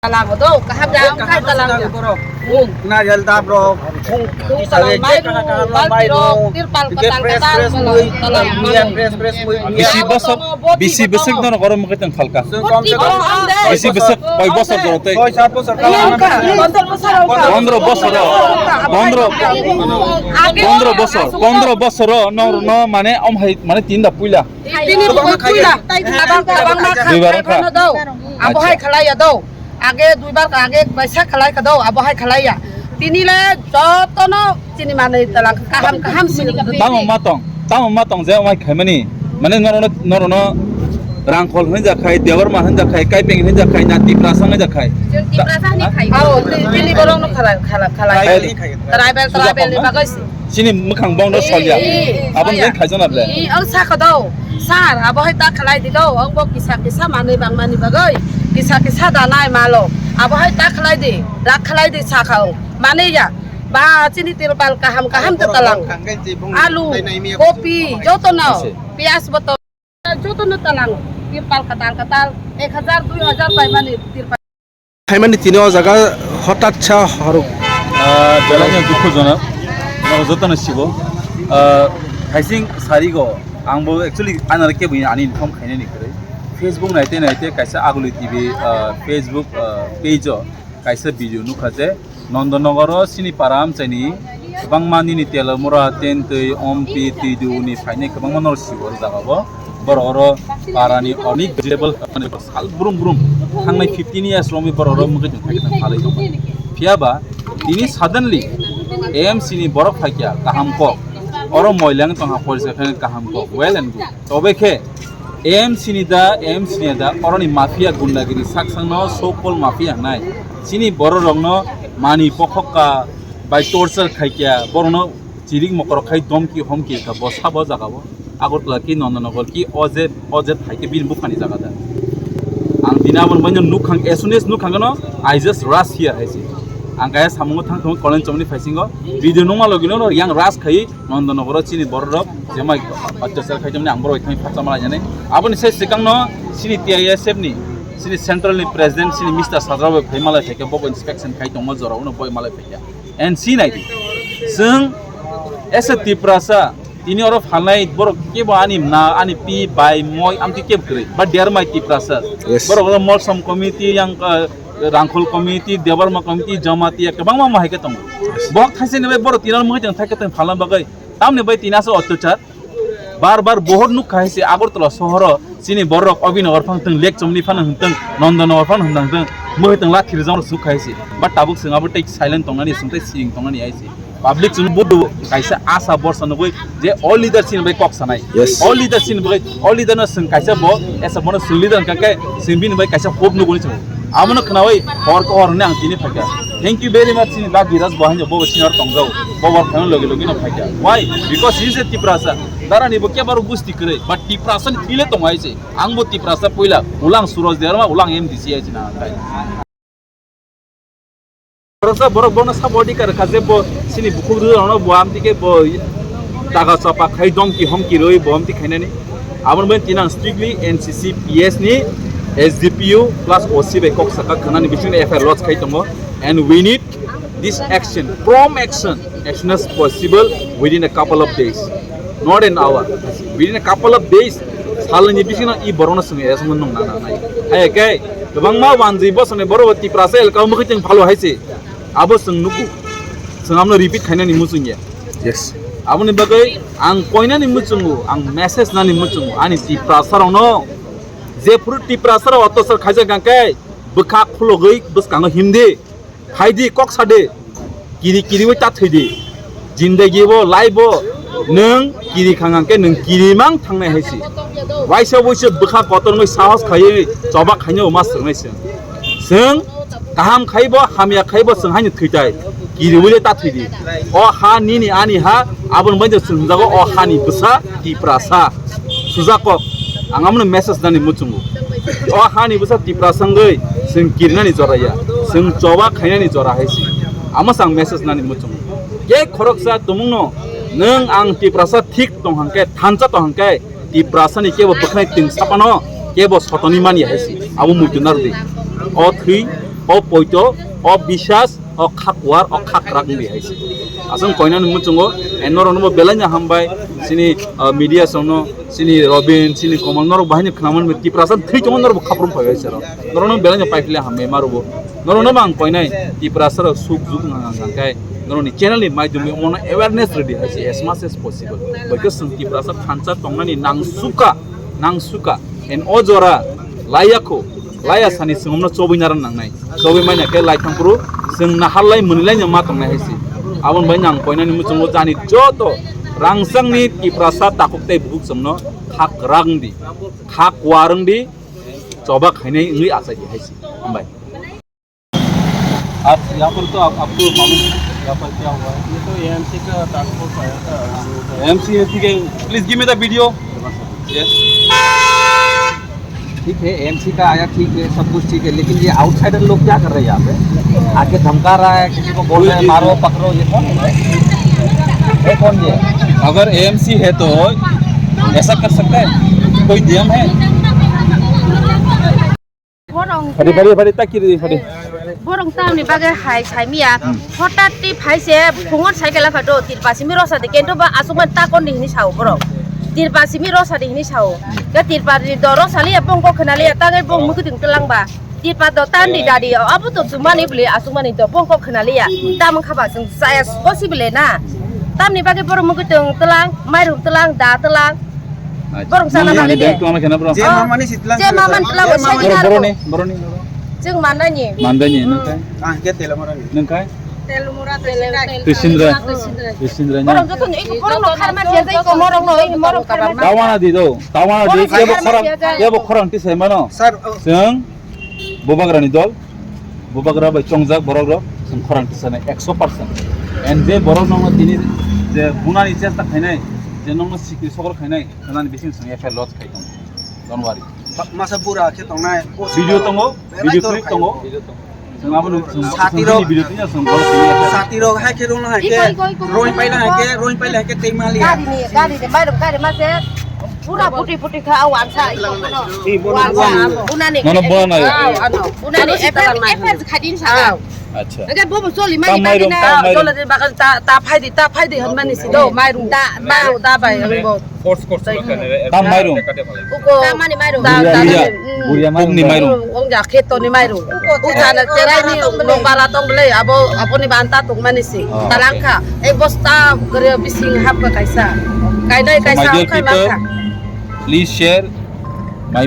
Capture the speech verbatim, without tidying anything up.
Talang do, kaham jang khai talang do. Bung. Na jal dab ro, bung. Bung talang mai ro, bati ro, tirpal katal katal talang. Bisi bosok, bisi bosok dono goro mukhe tong khalka. Bisi bosok, koi bosok goro tei. Pondro bosor ro, pondro, pondro bosor, pondro bosor ro, no, no, mane om hai, mane tinda puila. Tini bui puila, tai tabang, tabang ma kha, duibar kha. Abo hai khalai ya do. Age duibar age baisa khalai kha do, abo hai khalai ya. Tini le jotono chini manwi talang kaham kaham si. Tamo ma tong, tamo ma tong je omai khaimani. Mane norono, norono Rangkhol hinja khai, Debbarma hinja khai, Kaipeng hinja khai, na Tiprasa hinja khai. Tiprasa ni khai. Aro tini borok no khala khala khalai. Tribal, tribal ni bagwi si. Chini mwkhang bongno solya. Aboni jeng khaijana ble. Ang sakha do. Sir, abo hai ta khalai di do. Ang bo kisa kisa manwi bang mani bagwi. Kisa kisa da nai malo. Abo hai ta khalai di. Rak khalai di sakha ang. Mani ya. Ba chini tirpal kaham kaham ta talang. Alu, kopi, joto no. Piyas boto. Joto no talang. Tirpal katal katal. Ek hajar, dui hajar pai mani tirpal. Phaimani tini o jaga hotat sa horuk. Ah, belai no dukhujonok, norok jotono sibo. Ah, thaising sarigo, ang bo actually anare kebo ani inform khainani kwrwi. Facebook naite naite kaisa Aguli T V, ah, Facebook, ah, page o kaisa video nukha je Nondonogoro chini para amchaini kwbangma nini telomura, tentwi, ompi, twidu ni phainai kwbangma norok sibo o jaga o. Borok oro parani onek vegetable sal brum brum thangnai fifteen years romwi borok oro mungkhe tong thai khe tong phalai tong. Phiya ba tini suddenly A M C ni borok phaikya kaham kok. Oro moilang tongha porisa khe kaham kok. Well and good. Tobe khe A M C ni da, A M C ni da oroni mafia gundagiri saksangno so called mafia hnai. Chini borok rokno mani pokhokka bai torture khaikya borokno chirik mokorok khai domki homki kha bo sabo jaga o. Agartala ki Nondonogor ki o je, o je thai khe bini buphani jaga da. Ang tini aboni bagwi nukhang, as soon as nukhang no, I just rush here hai se. Ang kaya samungo thang thang kolen chomni phaisingo video nungma logi no yang rush khai Nondonogoro chini borok rok jemai atyachar khai tongmani ang borok thang phatsa malai jani. Aboni sai sikang no chini T I S F ni, chini central ni president, chini Mister Sajra bai phai malai phai khe bo inspection khai tongma jora uno boi malai phai khe. And si nai di. Chwng as a Tiprasa, tini oro phalnai borok kebo ani na, ani pi, bai, moi, amtwi kebo kwrwi. Ba dermai Tiprasa. Yes. Borok oro Molsom committee, yang, uh, Rangkhol committee, Debbarma committee, Jamatia, kwbangma mo hai khe tongo. Bohok thaisani bai borok tini oro mui tong thai khe tong phalna bagwi. Tamni bai tini asa otyachar. Bar bar bohor nuk khai se Agartala sohoro chini borok Abhinagar phang tong, Lekchomni phano hwn tong, Nondonogor phano hwn tong, mui tong lathi rijang rok suk khai se. But tabuk chwng abo tei silent tongnani, chwng tei siring tongnani hai se. Public chwng budu kaisa asa borsa nugui je all leader chini bai kok sanai. Yes. All leader chini bai, all leader no chwng kaisa bo, esa bono chwng leader hwnkha khe chwng bini bai kaisa hope nuguni chwng. Abono khnaui hor ko hor hwnwi ang tini phaikha. Thank you very much chini da Biraj bo haino bo senior tongjao. Bo work phano logi logi no phaikha. Why? Because he is a Tiprasa. Darani bo kebaro gusti kwrwi, but Tiprasa ni thwi le tongo hai se. Ang bo Tiprasa puila, ulang Suraj Debbarma, ulang M D C hai se na kai. Khoroksa borok bono sabo adhikar kha je bo chini bukhuk rwrok no bo amtwi khe bo daga chapa khai domki homki rwi bo amtwi khainani. Aboni bagwi tini ang strictly N C C P S ni S D P O plus O C bai kok saka khwnani bisingni F I R lodge khai tongo. And we need this action, prompt action, as soon as possible within a couple of days, not an hour, within a couple of days. Salni bisingno i borokno chwng arrest wngmani nang nang nai. Hai khe kwbangma wanjwi bosongni borok bo Tiprasa elka o mwkhwtwng phalo hai se. Abo chwng nugo. Chwng abono repeat khainani muchungya. Yes. Aboni bagwi ang koinani muchungo, ang message nani muchungo, ani Tiprasa rokno. Jephuru Tiprasa rok otyachar khaijak hwnkhe bwkha khulogwi bwskango himdi. Phaidi kok sadi. Kiri kiriwi ta thwidi. Jindagi bo, life bo, nwng kiri khang hwnkhe nwng kiri mang thangnai hai se. Waisa waisa bwkha kotor wngwi sahos khaiwi choba khainai ma swrwngnai se. Chwng kaham khaibo, hamya khaibo chwng haino thwitai. Kiriwi le ta thwidi. O ha nini ani ha, aboni bagwi chwng hwnjago o hani bwsa Tiprasa. Sujak kok, ang amono message nani muchungo. O hani bwsa Tiprasa wngwi chwng kirinani jora ya, chwng choba khainani jora hai se. Amo se ang message nani muchungo. Khe khoroksa tumungno, nwng ang Tiprasa thik tong hwnkhe, thansa tong hwnkhe, Tiprasani kebo bwkhnai twng sapano kebo sotoni mani hai se. Abo muitu narwdi. O thwi O poito, o bisas, o khakwar, o khakrak wngwi hai se. Aswk koinani muchungo, eh, norokno bo belai no hambai, chini, ah, media songno, chini Robin, chini Komal, norok bahai ni khnaman Tiprasa thwi tongma norok bo khaprum phai hai se rok. Norokno belai no paiphle hambai ma rwbo. Norokno bo ang koinai, Tiprasa rok suk juk nang ang khe, norokni channel ni maidum omono awareness rwdi hai se as much as possible. Boikhe chwng Tiprasa thansa tongnani nang suka, nang suka. En o jora laiya kho, laiya sani chwngno chobwi naran nangnai. Chobwi manya khe lai thangphuru chwng naharlai mwnwilai no ma tongnai hai se. Aboni bai nang koinani muchungo jani joto rangchakni Tiprasa takhuk tei bukhuk chwngno khak rang di, khak warwng di, choba khainai wngwi achai di hai se. Hambai. आप यहाँ पर तो आप, आपको मालूम है यहाँ पर क्या हुआ है? ये तो एएमसी का टास्क फोर्स आया था। एएमसी है, ठीक है, please give me the video। Yes. ठीक है, एएमसी का आया, ठीक है, सब कुछ ठीक है, लेकिन ये आउटसाइडर लोग क्या कर रहे हैं यहाँ पे? आके धमका रहा है, किसी को बोल रहे हैं, मारो, पकड़ो, ये कौन है? ये कौन ये? अगर एएमसी है तो ऐसा कर सकता है? कोई नियम है? Borong Pari, pari, pari, takiri, pari. Borong tamni bagwi hai saimiya. Hotat ti phaise phungon cycle phato tirpa simi rosa de kento ba asukman takon di hini sao borok. Tirpa simi rosa di hini sao. Ke tirpa di do rosa liya bongko khna liya tangai bong mukhuting telang ba. Tirpa do tan di dadi abo to chumani bli asukmani do bongko khna liya. Tamang khaba sung saya possible na. Tamni bagwi borok mukhutung telang, mairum telang, da telang. Borok sana nang bank de. Tong kena bro. Je mamani sitlang. Je maman tla bo sai. Boro, boro ni, boro ni. Jeng manani. Mandani nungkai. Ah, ke tela marani. Nungkai. Telmura, Twisindra. Twisindra. Twisindra nya. Borok joto ni, borok no kharma je jai ko morok no, morok kharma. Tawana di do. Tawana di. Borok kebo kharma khorang, je jai. Kebo khorang ti sai mano. Sir, oh. Seng. Bubagrani dol, bubagra bai chongjak borok rok, chwng khorang tisanai ekso percent. And je borok nokno tini je bunani chesta khainai, je nokno sikri sokro khainai, khnani bising chwng F I R lodge khai tongo. Don't worry. Masa bura khe tongnai. Video tongo, video clip tongo. Chwng abono chwng Sati rok. Video tini chwng borok tini F I R. Sati rok hai khe rung hai khe, roi paila hai khe, roi paila hai khe tei mali. Gari ni, gari ni, mai rok gari ma se. Pura puti puti kha, aw, ansa, iko, kono. Ansa, bunani. Nono bunani. Aw, ano, bunani, efer, efer khadin sa. Aw. Acha. Ege bobo soli mani. Tam mairum, tam mairum. Soli de bagal ta, ta phaidi, ta phaidi hon mani si do, mairum. Ta, mairum, ta bai, ang bo. Force, force. Tam mairum. Uko. Ta mani mairum. Buria, buria. Buria mairum. Pumni mairum. Ong ja kheto ni mairum. Uko, uko, chana cherai ni nong bara tong bele, abo, abo ni banta tong mani si. Oh, okay. Talangkha. Ek bosta gre bising hap ka kaisa. Kainai kaisa. So, my dear people, please share my